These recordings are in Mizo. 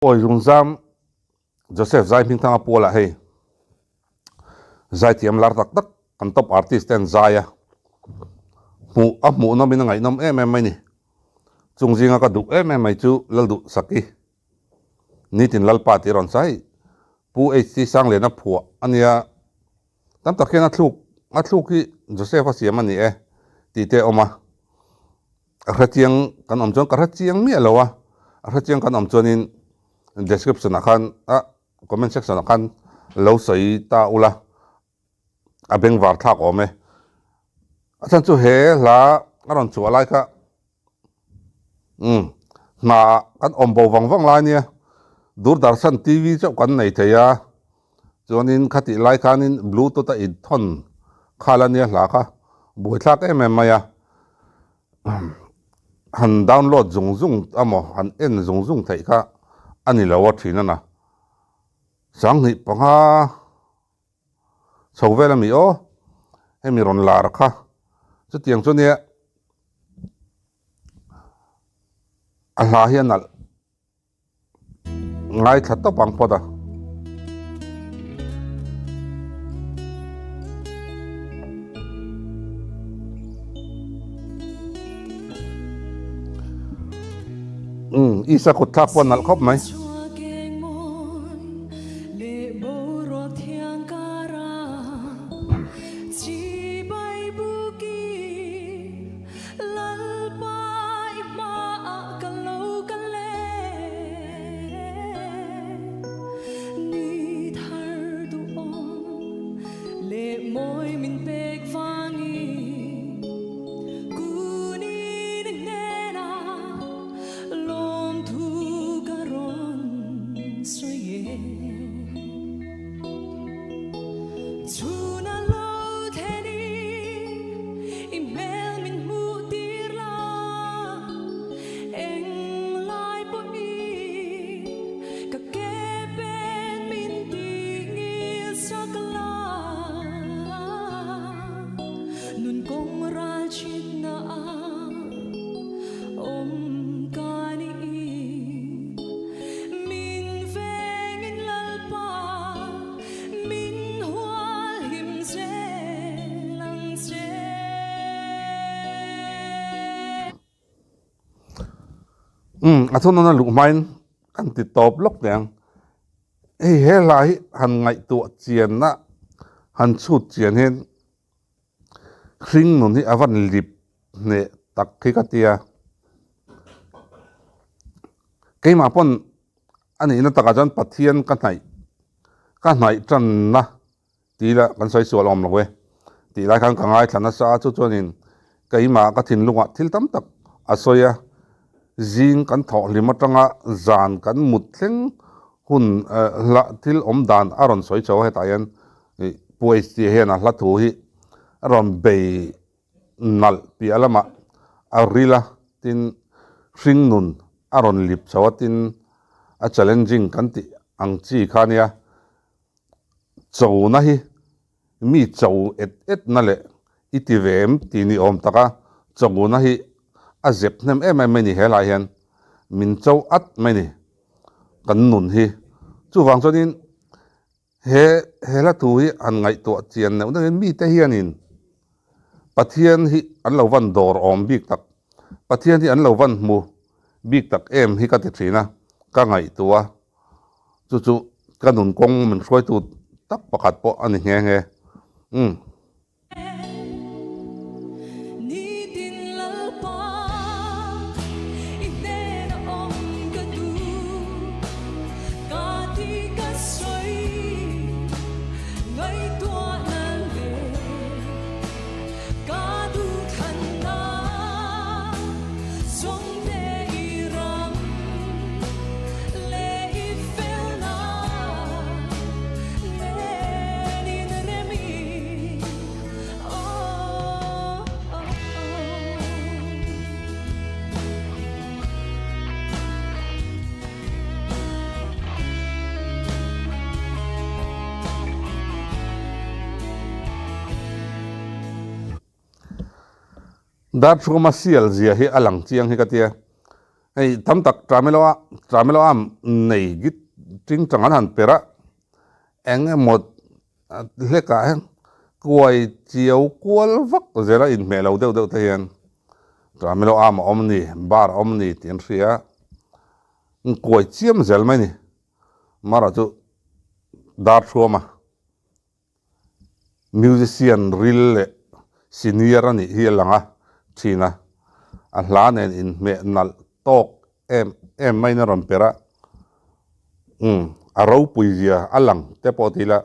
Awi Zungzam Joseph Zaihmingthanga Puala hei zaithiam lar tak tak kan top artist te an zai a, hmuh a hmuhnawm in a ngaihnawm em em mai ni. Chung zinga ka duh em em mai chu Lalduhsaki Nitin Lalpa tih a rawn sa hei Pu HT Sangliana phuah a nia. Tam tak hian a thluk a thluk hi Joseph a siam a ni e tih te a awm a, a hrechiang kan awm chuan ka hrechiang miah lo a, a hrechiang kan awm chuanin description ah khan ah comment section ah khan lo sawi ta ula a bengvar thlak awm e. A chhan chu he hla a rawn chhuah lai kha umm hna ah kan awm bo vang vang lai ania Doordarshan TV chauh kan nei thei a chuanin khatih lai khanin bluetooth a inthawn khal ania hla kha buaithlak em em mai a han download zung zung emaw han en zung zung theih kha a ni lo a thin a na 2005 Chho vel a mi aw, hemi rawn lar kha chutiang chu nia a hla hi a nalh ngaithla tawp ang phawt a. Umm Isa kut thlak pawh a nalh khawp mai. Umm a thunun a luh hmain kan ti tawp lawk teh ang. Hei he hla hi han ngaihtuah chianna han chhut chian hian Hring nun hi a van lip hneh tak hi ka tia. Keimah pawn a nihna takah chuan Pathian ka hnaih ka hnaih tanna tih lah kan sawi sual awm lo e tih lai khan ka ngaithla nasa a chu chuanin keimah ka thinlungah thil tam tak a sawi a, zing kan thawh hlim atanga zan kan mut thleng hun hla thil awm dan a rawn sawi chho a hetah hian Ih Puaih tih hian a hla thu hi a rawn bei nalh piah lamah a ril a, tin hring nun a rawn lip chho a, tin a challenging kan tih ang chi kha ania. Chona hi mi cho et et na leh i ti ve em tih ni awm taka chona hi a zep hnem em em mai ni he lai hian min cho at mai ni kan nun hi. Chuvang chuanin He he hla thu hi han ngaihtuah chian neuh neuhin mite hianin Pathian hi an lo van dawr awm bik tak, Pathian hi an lo van hmu bik tak em hi ka ti thin a, ka ngaihtuah a, chu chu ka nun kawng min hruaitu tak pakhat pawh a ni nghe nghe. Umm. Darthluma sial zia hi a lang chiang hi ka tia. Hei tam tak Tramelo a Tramelo arm nei git ting tang an han per a, eng emaw hlekah hian kuai chiau kual vak zel a inhmeh lo deuh deuh te hian Tramelo arm a awm a ni, bar a awm a ni tih an hria a, kuai chiam zel mai a ni. Mara chu dar thuam a. Musician ril leh senior a nih hi a lang a thin a, a hla nen inhmeh nalh tawk em em maiin a rawn per a, umm a ropui zia a lang te pawh ti ila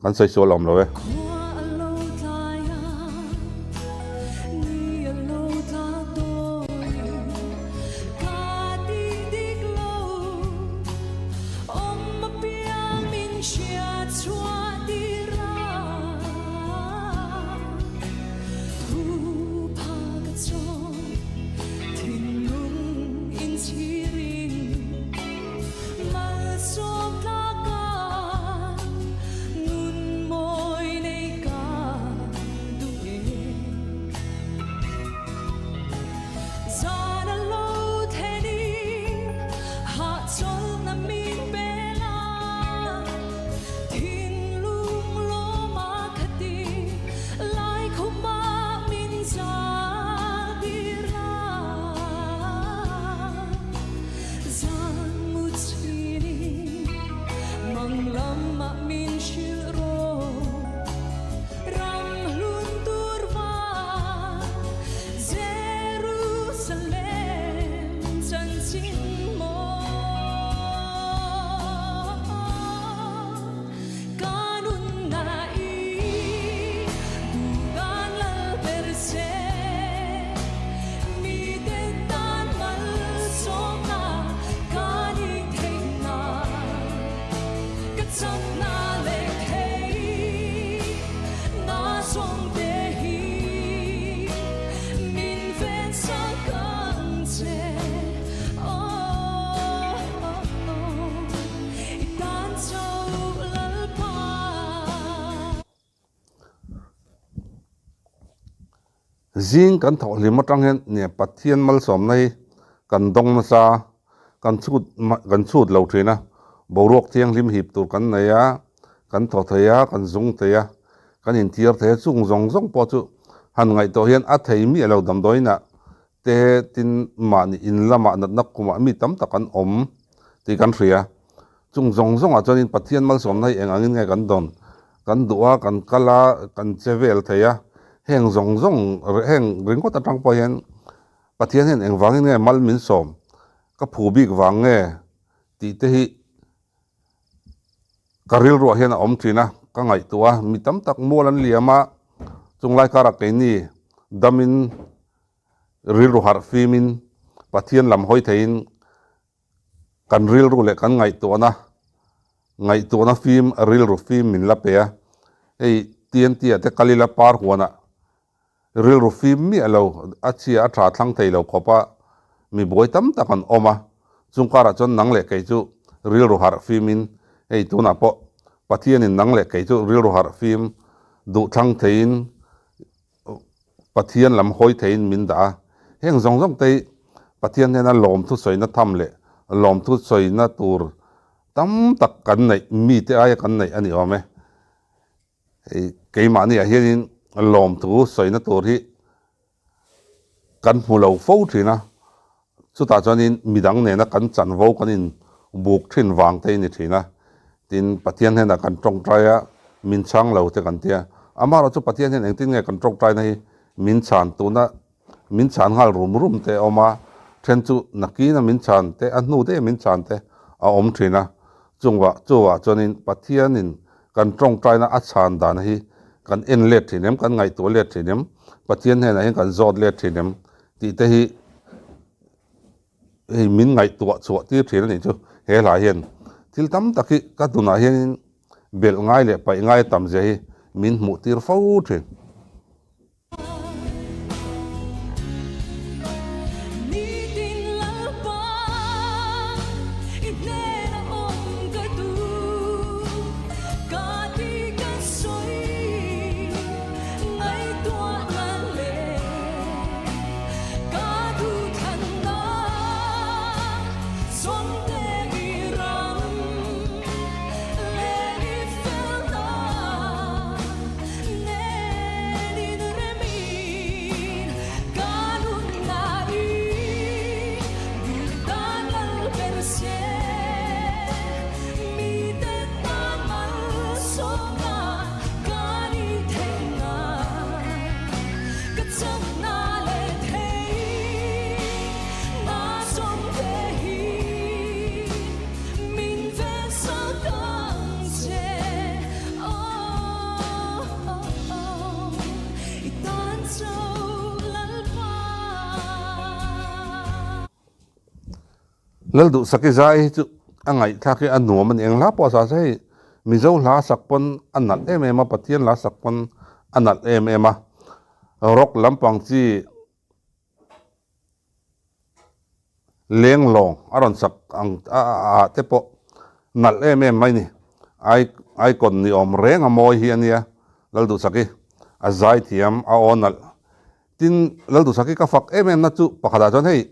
kan sawi sual awm lo e. Khua a lo tlai a, ni a lo tla dawn, ka ti dik lo. Awm apiang min hriat chhuah tir a, thu pha ka chawi thinlung inchhirin malsawm tlak a nun mawi nei ka duh e. Zan a lo then i hahchawlhna min pel a, thinlung lawma khati laikhuma min zal tir a. Zan mu chhin i mang lamah min hrilh rawh. Ram hlun tur van Jerusalem chanchin maw Ka nunna i duhdan lal ber che Mite tan malsawmna ka ni theihna Ka chakna leh thei na zawng te hi min ven sak ang che Oh i tan chauh Lalpa. Zing kan thawh hlim atang hian nia Pathian malsawmna hi kan dawng nasa, kan chhut kan chhut lo thin a, boruak thianghlim hip tur kan nei a, kan thaw thei a, kan zung thei a, kan inthiar thei a, chung zawng zawng pawh chu han ngaihtuah hian a thei miah lo damdawiinah te tin mahni in lamah natna kumah mi tam tak an awm tih kan hria. Chung zawng zawngah chuanin Pathian malsawmna hi eng angin nge kan dawn? Kan duh a, kan kal a, kan che vel thei a, heng zawng zawng heng ringawt atang pawh hian Pathian hian engvangin nge mal min sawm? Ka phu bik vang nge? tih te hi ka rilruah hian a awm thin a, ka ngaihtuah a, mi tam tak mual an liam a, chunglai karah keini damin rilru harh fimin Pathian lam hawi theiin kan rilru leh kan ngaihtuahna, ngaihtuahna fim, rilru fim min la pe a, hei TNT ah te kal ila par huanah rilru fim miah lo, a chhia a tha thlang thei lo khawp a, mi buai tam tak an awm a, chung karah chuan nang leh kei chu rilru harh fimin hei tunah pawh Pathianin nang leh kei chu rilru harh fim duh thlang theiin Pathian lam hawi theiin min dah a, heng zawng zawng te hi Pathian hnena lawmthu sawina tham leh lawmthu sawina tur tam tak kan neih, mite aia kan neih a ni awm e. Hei keimahniah hianin lawmthu sawina tur hi kan hmu lo fo thin a, Chutah chuanin midang nena kan chanvo kan in buk thin vang te ni thin a, tin Pathian hnenah kan tawngtai a, min chhang lo te kan tia. Amaherawhchu chu Pathian hian engtin nge kan tawngtaina hi min chhan tuna min chhan nghal rum rum te a awm a, then chu nakina min chhan te a hnu daih a min chhan te a awm thin a. Chungah chuvah chuanin Pathianin kan tawngtaina a chhan dan hi kan en let thin em, kan ngaihtuah let thin em, Pathian hnenah hian kan zawt let thin em tih te hi hei min ngaihtuah chhuah tir thin a nih chu he hla hian thil tam tak hi ka tunah hianin belh ngai leh paih ngai tam zia hi min hmuh tir fo thin. Nitin Lalpa i hnena awm ka duh ka ti ka sawi ngaihtuah nan leh. Ka duh than na Lalduhsaki zai hi chu a ngaihthlak hi a nuam a ni. Eng hla pawh a sa se hei Mizo hla sak pawn a nalh em em a, Pathian hla sak pawn a nalh em em a. Rock lampang chi Lenglawng a rawn sak ang ah te pawh nalh em em mai ni. Icon ni awm reng a mawi hi a nia Lalduhsaki a zaithiam a aw nalh. Tin Lalduhsaki ka fak em em na chu pakhatah chuan hei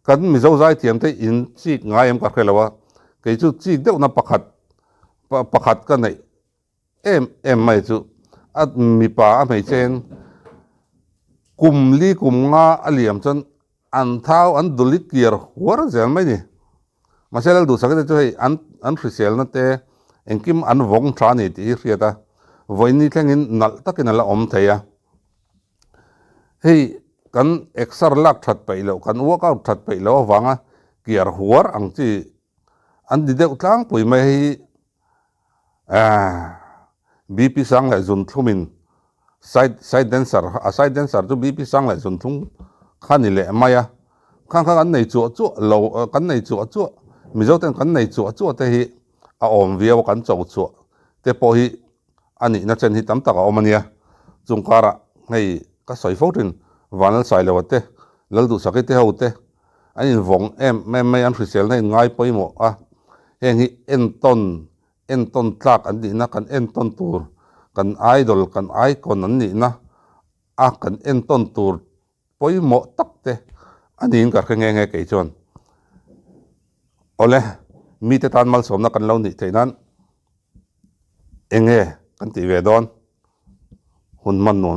kan Mizo zaithiam te in chik ngai em ka hre lo a, kei chu chik deuhna pakhat pakhat ka neih Em em mai chu a mipa a hmeichhe kum li kum nga a liam chuan an thau an duli kiar huar zel mai ni. Mahse Lalduhsaka te chu hei an an hriselna te engkim an vawng tha a ni tih hi hriat a, vawiin ni thlengin nalh takin a la awm thei a. Hei kan exer lak that peih loh kan workout that peih loh avanga kiar huar ang chi an ti deuh tlangpui mai hi Ahh BP sang leh zun thlumin side side dancer a side dancer chu BP sang leh zun thlum kha ni leh mai a, khang kha kan nei chuah chuah lo kan nei chuah chuah Mizo ten kan nei chuah chuah te hi a awm viau a kan cho chhuah te pawh hi a nihna chen hi tam tak a awm a nia, chung karah hei ka sawi fo thin Vanlalsailoa te Lalduhsaki te ho te An invawng em em mai, an hriselna in ngai pawimawh a, heng hi entawn, entawn tlak an nihna, kan entawn tur, kan idol, kan icon an nihna a kan entawn tur pawimawh tak te a niin ka hre nghe nghe kei chuan. Awle, mite tan malsawmna kan lo nih theih nan enge kan tih ve dawn hun hman nuam vek.